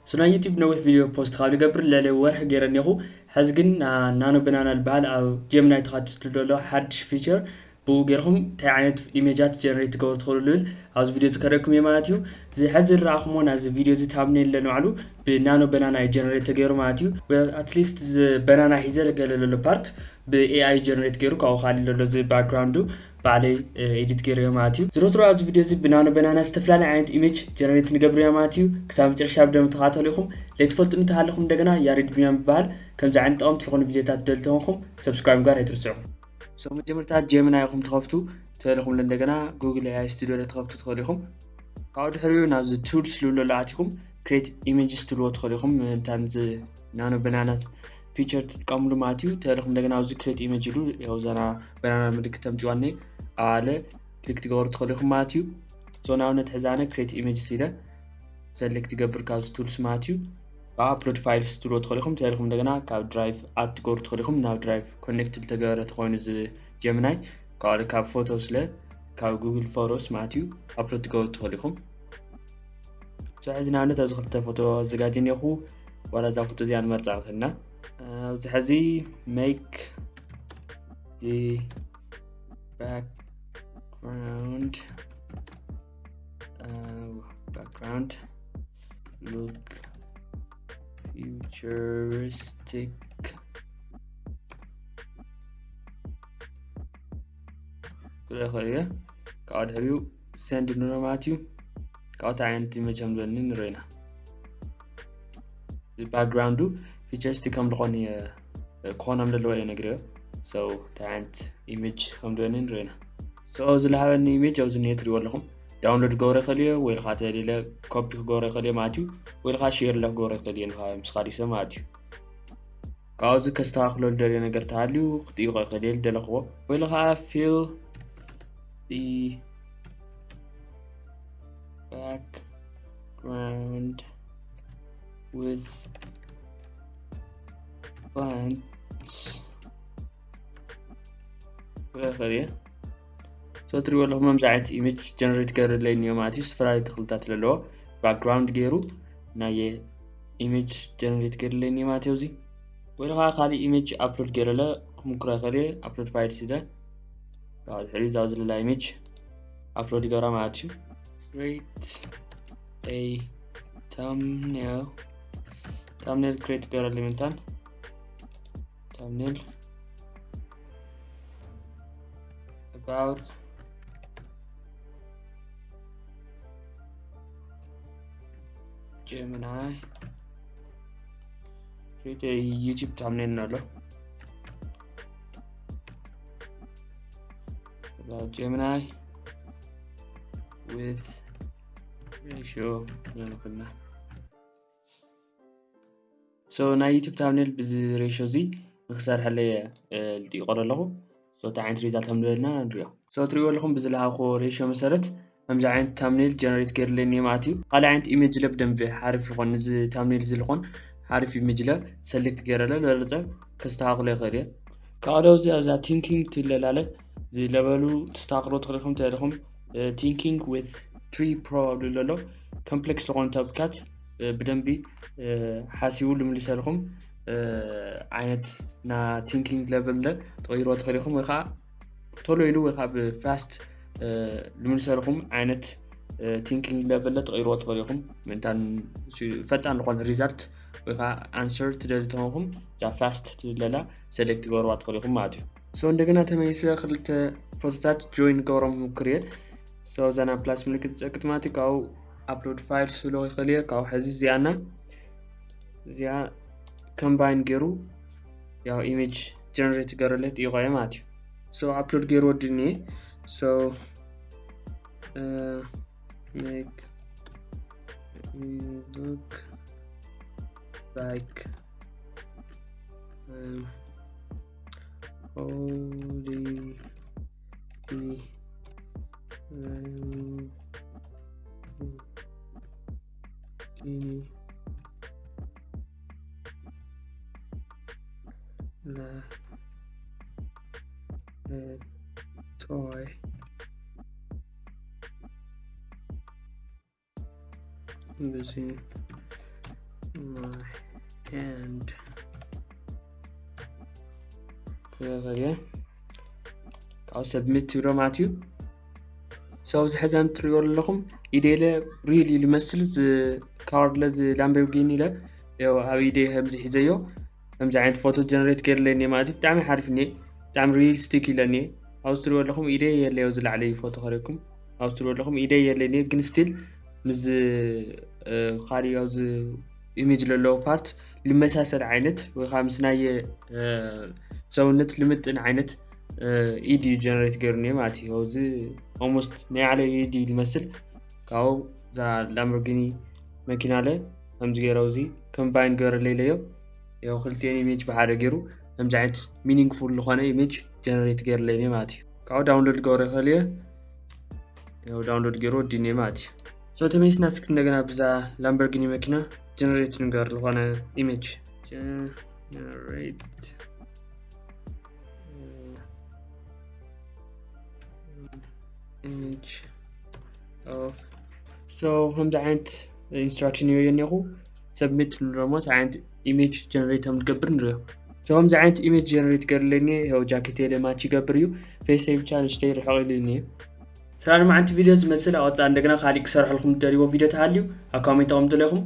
So ናይ ዩቲብ ነዊሕ ቪድዮ ፖስት ካብ ዝገብር ልዕሊ ወርሒ ገይረ እኒኹ። ሕዚ ግን ናኖ በናና ዝበሃል ኣብ ጀምናይ ተኻቲቱ ዘሎ ሓድሽ ፊቸር፣ ብኡ ገይርኩም እንታይ ዓይነት ኢሜጃት ጀነሬት ትገብሩ ትኽእሉ ልብል ኣብዚ ቪድዮ ዝከረኩም እየ ማለት እዩ። እዚ ሕዚ ዝረኣኹሞ ናዚ ቪድዮ እዚ ታምኔል ለንባዕሉ ብናኖ በናና እዩ ጀነሬት ተገይሩ ማለት እዩ። ኣትሊስት እዚ በናና ሒዘ ገለ ዘሎ ፓርት ብኤኣይ ጀነሬት ገይሩ ካብኡ ካሊእ ዘሎ እዚ ባክግራውንዱ ባዕለይ ኤዲት ገይረዮ ማለት እዩ። ዝሮ ዝሮ ኣብዚ ቪድዮ እዚ ብናኖ በናና ዝተፈላለዩ ዓይነት ኢሜጅ ጀነሬት ንገብር ኢና ማለት እዩ። ክሳብ መጨረሻ ብደም ተኸታተሉ ኢኹም። ለይትፈልጡ እንተሃለኹም እንደገና ያሬድ ቢንያም ይበሃል። ከምዚ ዓይነት ጠቐምቲ ዝኾኑ ቪድዮታት ደልቲ ኾንኩም ሰብስክራይብ ምግባር ኣይትርስዑ። So መጀመርታ ጀምናይ ኢኹም ትኸፍቱ ተልኹም እንደገና ጉግል ኤኣይ ስቱዲዮ ትኸፍቱ ትኽእሉ ኢኹም። ካብኡ ድሕሪኡ ናብዚ ቱልስ ልብሎ ኣቲኹም ክሬት ኢሜጅስ ትልዎ ትኽእሉ ኢኹም። እንታን ዚ ናኖ በናናት ፊቸር ትጥቀምሉ ማለት እዩ። ተልኹም እንደገና ኣብዚ ክሬት ኢሜጅ ኢሉ ያው ዘና በናና ምልክት ተምፅዋኒ ኣባለ ክሊክ ትገብሩ ትኽእሉ ኢኹም ማለት እዩ። So ንኣብነት ሕዚ ኣነ ክሬት ኢሜጅስ ኢለ ሰሌክት ይገብር ካብዚ ቱልስ ማለት እዩ። ካብ ኣፕሎድ ፋይልስ ትብሎ ትኽእሉ ኢኹም። ተልኹም እንደገና ካብ ድራይቭ ኣት ትገብሩ ትኽእሉ ኢኹም። ናብ ድራይቭ ኮኔክት ዝተገበረ ተኾይኑ እዚ ጀምናይ ካብ ካብ ፎቶ ስለ ካብ ጉግል ፎቶስ ማለት እዩ ኣፕሎድ ትገብሩ ትኽእሉ ኢኹም። So ሕዚ ንኣብነት ኣብዚ ክልተ ፎቶ ኣዘጋጅ እኒኹ ዋላ እዛ ፎቶ እዚኣ ንመርፃ ንኽእልና ኣብዚ ሕዚ ሜክ ዚ ባክግራውንድ ባክግራውንድ ሉክ ፊውቸሪስቲክ ክልእኽእል እየ። ካብኡ ድሕሪኡ ሰንድ ንብሎ ማለት እዩ። ካብኡ እንታይ ዓይነት ኢሜጅ ከም ዝበለኒ ንርኢ ኢና። እዚ ባክግራውንዱ ፊቸሪስቲክ ከም ዝኾነ እየ ክኾኖም ዘለዎ እየ ነግርዮ። So እንታይ ዓይነት ኢሜጅ ከም ዝበለኒ ንርኢ ኢና። So ዝለሃበኒ ኢሜጅ ኣብዚ እኒኦ ትሪእዎ ኣለኹም። ዳውንሎድ ክገብሮ ይኽእል እየ ወይ ኢልካ ተደለ ኮፒ ክገብሮ ይኽእል እየ ማለት እዩ። ወይ ኢልካ ሼር ለ ክገብሮ ይኽእል እየ ንካ ምስ ካሊእ ሰብ ማለት እዩ። ካብዚ ከስተኻኽሎ ዝደልዮ ነገር ተሃልዩ ክጥይቆ ይኽእል እየ ዝደለኽዎ ወይ ኢልካ ፊል ባክግራውንድ ዊዝ ፕላንትስ ይኽእል እየ። So ትሪእዎ ኣለኹም ከምዚ ዓይነት ኢሜጅ ጀነሬት ገይርለይ እኒኦ ማለት እዩ። ዝተፈላለዩ ተኽልታት ዘለዎ ባክግራውንድ ገይሩ ናይ ኢሜጅ ጀነሬት ገይርለይ እኒኦ ማለት እዩ። እዚ ወይ ከዓ ካሊእ ኢሜጅ ኣፕሎድ ገይረለ ክምክሮ ይኽእል እየ። ኣፕሎድ ፋይልስ ኢለ ካብ ድሕሪ እዛ ዘለላ ኢሜጅ ኣፕሎድ ይገብራ ማለት እዩ። Create a thumbnail። ታምኔል ክሬት ገይረለይ ምንታን ታምኔል about Gemini። Create a YouTube thumbnail ኣሎ። About Gemini with ratio ንብልና። So ናይ ዩቱብ ታምኔል ብዚ ሬሾ እዚ ንክሰርሐለይ ልጥይቆ ኣለኹ። So እንታይ ዓይነት ሪዛልት ከም ዝበልና ንሪኦ። So ትሪእዎ ኣለኹም ብዝለሃብኩዎ ሬሾ መሰረት ከምዚ ዓይነት ታምኔል ጀነሬት ገይርለይ እኒኦ ማለት እዩ። ካልእ ዓይነት ኢሜጅ ለ ብደንቢ ሓሪፍ ዝኾን ንዚ ታምኔል እዚ ዝኾን ሓሪፍ ኢሜጅ ለ ሰሌክት ገይረለ ዝበለፀ ከስተኻኽሎ ይኽእል እየ። ካልእ እዚ ኣብዛ ቲንኪንግ ትለላለ ዝለበሉ ተስተኻኽሎ ትኽእልኹም ተልኹም ቲንኪንግ ዊዝ ትሪ ፕሮባብሊ ዘሎ ኮምፕሌክስ ዝኾኑ ቶፒካት ብደንቢ ሓሲቡ ልምልሰልኩም ዓይነት ና ቲንኪንግ ለቨል ለ ትቕይርዎ ትኽእል ኢኹም ወይ ከዓ ቶሎ ኢሉ ወይ ከዓ ብፋስት ልምልሰልኩም ዓይነት ቲንኪንግ ለቨል ለ ትቕይርዎ ትኽእል ኢኹም። ምእንታን ፈጣን ዝኾነ ሪዛልት ወይ ከዓ ኣንሰር ትደሊ ተኾንኩም እዛ ፋስት ትብለላ ሰሌክት ገበርዋ ትኽእል ኢኹም ማለት እዩ። So እንደገና ተመይሰ ክልተ ፎቶታት ጆይን ገብሮም ምክር እየ። So እዛ ናብ ፕላስ ምልክት ፀቅጥ ማለት እዩ። ካብኡ ኣፕሎድ ፋይል ስብሎ ይኽእል እየ። ካብኡ ሕዚ እዚኣና እዚኣ ኮምባይን ገይሩ ያው ኢሜጅ ጀነሬት ገረለት ይቆየ ማለት እዩ። So ኣፕሎድ ገይሩ ወድኒ so make look like holy toy እንደዚህ and ከ ካብኡ submit ትብሎ ማለት እዩ። So ኣብዚ ሕዚ ከም ትሪእዎ ዘለኹም ኢደይ ኢለ real እዩ ዝመስል። እዚ card ለ እዚ Lamborghini ለ ያው ኣብ ኢደይ ከምዚ ሒዘዮ ከምዚ ዓይነት ፎቶ generate ገይርለይ እኒአ ማለት እዩ። ብጣዕሚ ሓሪፍ እኒአ፣ ብጣዕሚ realistic ኢለ እኒአ። ኣብዚ ትሪእዎ ዘለኹም ኢደይ የለዮ፣ እዚ ላዕለይ ፎቶ ከርእየኩም። ኣብዚ ትሪእዎ ዘለኹም ኢደይ የለይ እኒአ፣ ግን still ምስ ካልእ ኣብዚ image ዘለዎ part ልመሳሰል ዓይነት ወይ ከዓ ምስ ናይ ሰውነት ልምጥን ዓይነት ኢድ እዩ generate ገይሩ እኒአ ማለት እዩ። እዚ almost ናይ ዓለ ኢድ እዩ ዝመስል። ካብኡ እዛ Lamborghini መኪና ለ ከምዚ ገይረ እዚ combine ገይረለይ ኢለዮ። ያው ክልቲኤን image ብሓደ ገይሩ ከምዚ ዓይነት meaningful ዝኾነ image generate ገይረለይ እኒአ ማለት እዩ። ካብኡ download ገይረ ይኽእል እየ። ያው download ገይሩ ወዲእኒ ማለት እዩ። So ተመሊስና እስኪ እንደገና ብዛ Lamborghini መኪና generate ንገር ዝኾነ image generate image of so ከምዚ ዓይነት instruction ይበዮ እኒኹ። Submit ንረሞት ዓይነት image generate ከም ንገብር ንሪኦ። So ከምዚ ዓይነት image generate ገርለኒ ያው ጃኬት የለ match ይገብር እዩ። Face ብቻ ንሽተይ ርሕቕ ኢሉ እኒአ። ስራ ልማዓንቲ ቪድዮ ዝመስል ኣወፃ እንደገና ካሊእ ክሰርሐልኩም ትደልይዎ ቪድዮ ተሃልዩ ኣብ comment ተቐምጡለይ ኢኹም።